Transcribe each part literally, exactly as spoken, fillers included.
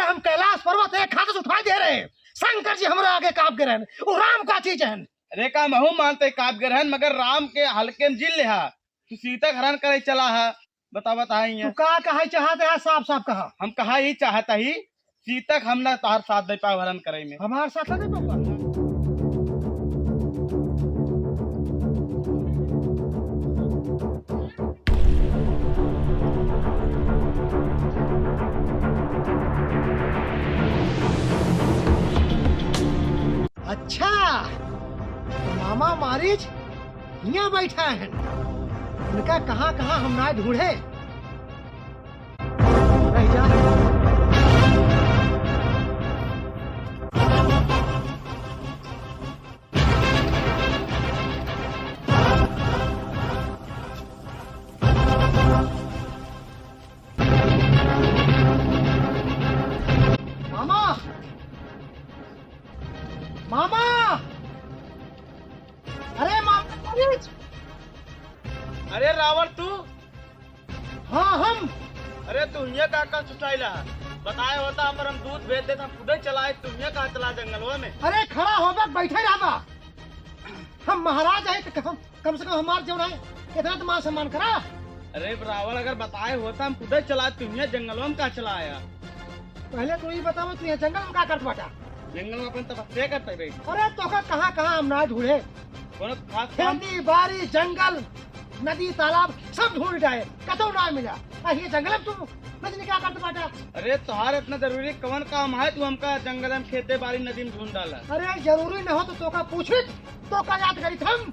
हम कैलाश पर्वत एक हाथ से उठाई दे रहे हैं। शंकर जी हमरा आगे कांप गए रहन। वो राम का चीज है। अरे का महू मानते कांप गए रहन, मगर राम के हल्के में जिन लेहा। तू सीता के हरण करे चला है, बता, बता ही तू है। का कहे चाहत है, साफ साफ कहा। हम कहा ही चाहत ही, सीता के हम ना तोहार साथ दे पाए हरण करे में। हमार साथ ना दे पाऊंगा। अच्छा, तो मामा मारीच हियाँ बैठा है, उनका कहाँ कहाँ हम ना ढूंढे। रह जा। मामा, मामा, अरे मामा, अरे रावण तू? हाँ, हम। अरे, तू हियाँ का, का सुस्ताइला है? बताए होता, हमर हम दूत भेज देत, हम खुदे चलाए, तू हियाँ का चला जंगलवा में? अरे, खड़ा होबे, बैठे रहबा। हम महाराज है, तो कम, कम से कम हमार जौन है, इतना तो मान सम्मान करा। अरे, रावण, अगर बताए होता, हम खुदे चलाए, तू हियाँ जंगलवा में का चलाया? पहले तू ही बतावा, तू यहाँ जंगल में का करत बाटा? जंगल में अपन तपस्या करते बैठ। अरे, तोका कहाँ, कहाँ हम ना ढूंढे? कोनो खास काम? खेती, बारी, जंगल, नदी, तालाब सब ढूंढ डाए, कतौ ना मिला। आ ये जंगल में तू नदी निकाल करत बाटा। अरे, तोहार इतना जरूरी कवन काम है, तू हमका जंगल में, खेते, बारी, नदी में ढूंढ डाला? अरे, जरूरी न हो तो तोका पूछित, तोका याद करित हम।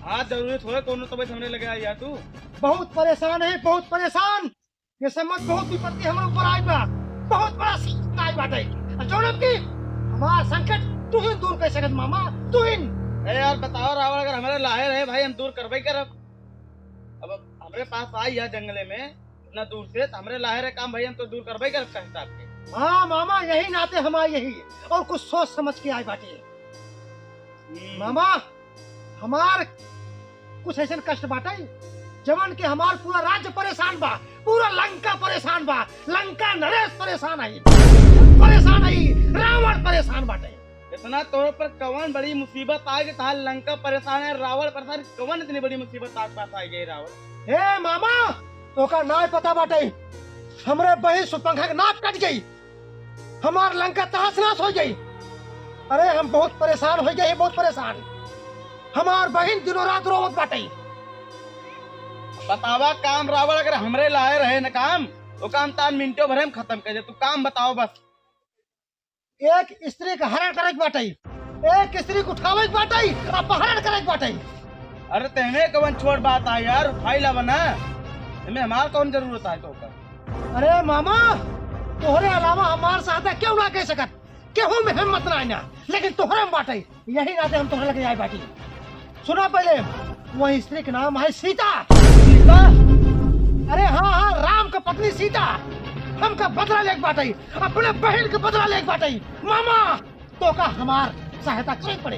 हाँ, जरूरी थोड़े कोनो तबीयत हमरे लगे आई यार तू। बहुत परेशान है, बहुत परेशान। ये समझ बहुत विपत्ति हमरे ऊपर आई बा, बहुत बड़ा संकट आई बाटे। और जौन अब की हमार संकट तू ही दूर कर सकत मामा, तू ही। ए यार बताओ रावण, अगर हमरे लाहे रहे भाई हम दूर करबे करब। अब हमरे पास आई है जंगले में इतना दूर से, तो हमरे लाहे रहे काम भाई हम तो दूर करबे करब कहीं आपके। हाँ मामा, यही नाते हम आई यही और कुछ सोच समझ के आई बाटे। हम्म। मामा, हमार कुछ ऐसन कष्ट बाटे, जवन के हमार पूरा राज्य परेशान बा, पूरा लंका परेशान बा, लंका नरेश परेशान है, परेशान है, रावण परेशान बाटे। इतना तोर पर कवन बड़ी मुसीबत आ गई, तार लंका परेशान है, रावण परेशान, कवन इतनी बड़ी मुसीबत तार पास आ गई रावण? हे मामा, तोका नाय पता बाटे, हमरे बहिन सुपंखा के नाक कट गई, हमार लंका तहस नहस हो गई। अरे हम बहुत परेशान हो गए, बहुत परेशान। हमार बहिन दिनों रात रोवत बाटे। बतावा काम रावण, अगर हमरे लाए रहे न काम, तो काम तान मिनटों भरे में खत्म कर दे। तू काम बताओ बस। एक स्त्री के हरण करे के बाटे, एक स्त्री के उठावे के बाटे, अपहरण करे के बाटे। अरे तेने कवन छोट बात आ यार, उठाई ला बना, एमे हमार कौन जरूरत है तो का? अरे मामा, तोहरे अलावा हमार सहायता क्यों ना कह सकत? केहू में हिम्मत ना आइना, लेकिन तोहरे में बाटे, यही नाते हम तोहरे लगे आए बाटी। सुना पहले, वह स्त्री के नाम है सीता। सीता? अरे हाँ, हाँ, राम के पत्नी सीता। हमका बदला लेके बाटे, अपने बहन के बदला लेके बाटे। मामा, तोका हमार सहायता करे पड़े।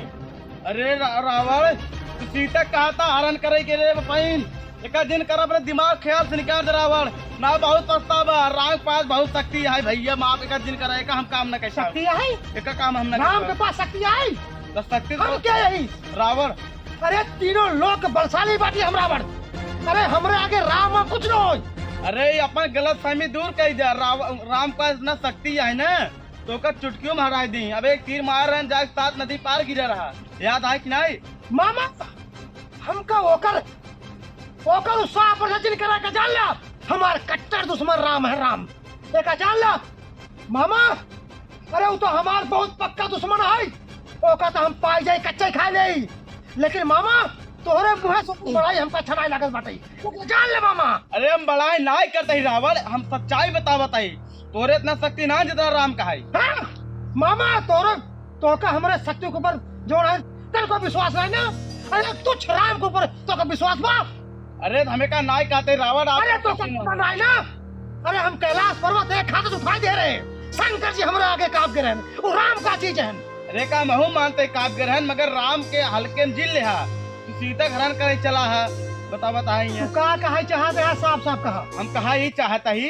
अरे रा-, रावण, तू सीता कहा था हरण करे के रे बहिन? एका दिन कर अपने दिमाग ख्याल से निकाल दे रावण। ना बहुत पछतावा, राम के पास बहुत शक्ति है भैया, माफ एका दिन करे का हम काम न कर पाओ। शक्ति है? एका काम हम न कर राम के पाओ। पास शक्ति है? तो शक्ति हम तो क्या यही? रावण। अरे तीनों लोक बलशाली बाटी हम रावण। अरे हमरे आगे राम कुछ न होई। अरे अपन गलतफहमी दूर कर दे। राव-, राम के पास इतना शक्ति है ना, तो ओकर चुटकियों में हराई दी। अब एक तीर मार रहन, जाके सात नदी पार गिरा रहा, याद आए कि नहीं? मामा, हमका ओकर, ओकर उत्साह पर जिन करा के जान ला, हमार कट्टर दुश्मन राम है, राम। एका जान ला, मामा, अरे वो तो हमार बहुत पक्का दुश्मन है, ओका तो हम पाई जाए कच्चा ही खा ले। लेकिन मामा, तोहरे मुँह से बड़ाई हमका छनाई लागत बाटे। तू तो जान ले मामा। अरे हम बड़ाई नाय करते ही रावण, हम सच्चाई बतावत ही। तोहरे इतना शक्ति ना जितना राम का है। हाँ? मामा तोहरे, तोहका हमरे शक्ति के ऊपर जोड़ है, तेरे को विश्वास नहीं ना? अरे तुच्छ राम के ऊपर तोहका विश्वास बा? अरे हमें का नाय कहते रावण, आप अरे तोहका पता नहीं ना? अरे हम कैलाश पर्वत एक हाथ से उठाई दे रहे हैं। शंकर जी हमरे आगे कांप गए हैं। वो राम का चीज है। अरे का महू मानते कांप गए हैं, मगर राम के हल्के में जिन लेहा। तू सीता के हरण करे चला है, बता, बता ही तू है। का कहे चाहत है, साफ साफ कहा। हम कहा ही चाहता ही,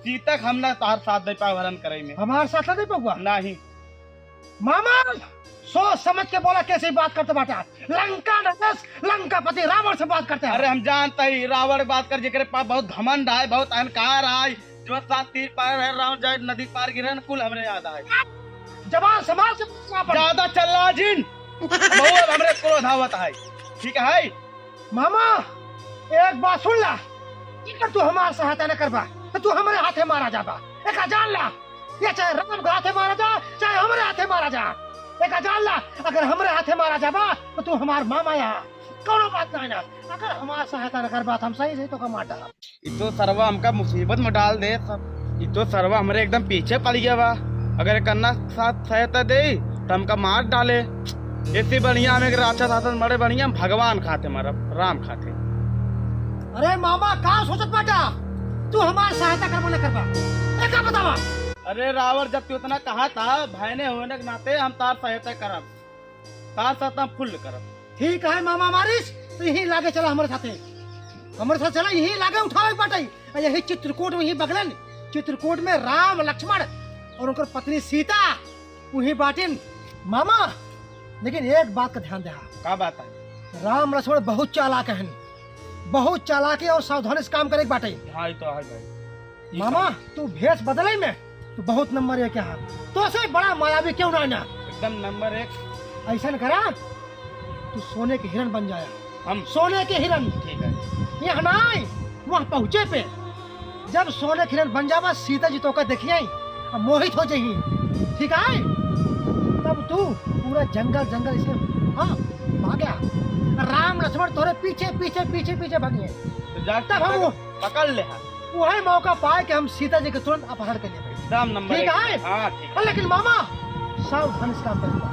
सीता के हम ना तोहार साथ दे पाए हरण करे में। हमार साथ ना दे पाउबा? नहीं। मामा, सोच समझ के बोला, कैसे बात करत बाटा। लंका नरेश, लंकापति रावण से बात करत है। अरे हम जानत ही, रावण बात कर, जेकरे पास बहुत घमंड आए, बहुत अहंकार आए, जो सात तीर पार है, रावण जाए नदी पार गिरे न, कुल हमरे याद आए। जबान संभाल के बोलना पड़े। ज्यादा चिल्ला जिन, बहुत हमरे क्रोध आवत है, ठीक है? मामा, एक बात सुन ला, अगर तू हमार सहायता न करबा, तो तू हमरे हाथे मारा जाबा। एका जान ला, ये चाहे राम के हाथे मारा जा, चाहे हमरे हाथे मारा जा। एका जान ला, अगर हमरे हाथे मारा जाबा, तो तू हमार मामा यहाँ, कौनो बात नहीं ना। अगर हमार सहायता न करबा, तो हम सही सही तोका मार डालब। ई तो सरवा हमका मुसीबत में डाल दे सब। ई तो सरवा हमरे एकदम पीछे पड़ गया बा। अगर एकर ना साथ सहायता दे, तो हमका मार डाले। इससे बढ़िया हम एक राक्षस हाथन मरे बढ़िया, हम भगवान खाते मरब, राम खाते। अरे मामा, का सोचत बाटा? तू हमार सहायता करबो न करबा? एका बतावा। अरे रावण, जब तू इतना कहा था, भाई ने होने के नाते हम तार सहायता करब, तार साथ हम फुल करब। ठीक है मामा मारिस, तो यहीं लागे चला हमरे साथे। हमरे साथ चला, यहीं लागे उठावे के बाटे। आ यही चित्रकूट में, यहीं बगलन, चित्रकूट में राम लक्ष्मण और उनकर पत्नी सीता वहीं बाटिन। मामा, लेकिन एक बात का ध्यान देहा। का बात है? राम लक्ष्मण बहुत चालाक हन, बहुत चालाकी और सावधानी से काम करे के बाटे। हाँ, ये तो है भाई। ये मामा, तो तू भेष बदले में, तू बहुत नंबर एक है। तो से बड़ा मायावी क्यों ना ना? एकदम नंबर एक। ऐसा न करा, तू सोने के हिरन बन जाया। हम? सोने के हिरन। ठीक है। यहाँ ना आए, वहाँ पहुँचे पे जब सोने के हिरन बन जावा, सीता जी तोका देखिए, अब मोहित हो जाइए, ठीक है? तब तू पूरा जंगल, जंगल इसे, हाँ, भाग्या। राम लक्ष्मण तोरे पीछे, पीछे, पीछे, पीछे भागिए। तो जाके तब हम पकड़, पकड़ ले हाथ। वही मौका पाए कि हम सीता जी के तुरंत अपहरण कर लेंगे। एकदम नंबर ठीक एक। है? हाँ, ठीक है। लेकिन मामा, सावधान इस काम पर हुआ।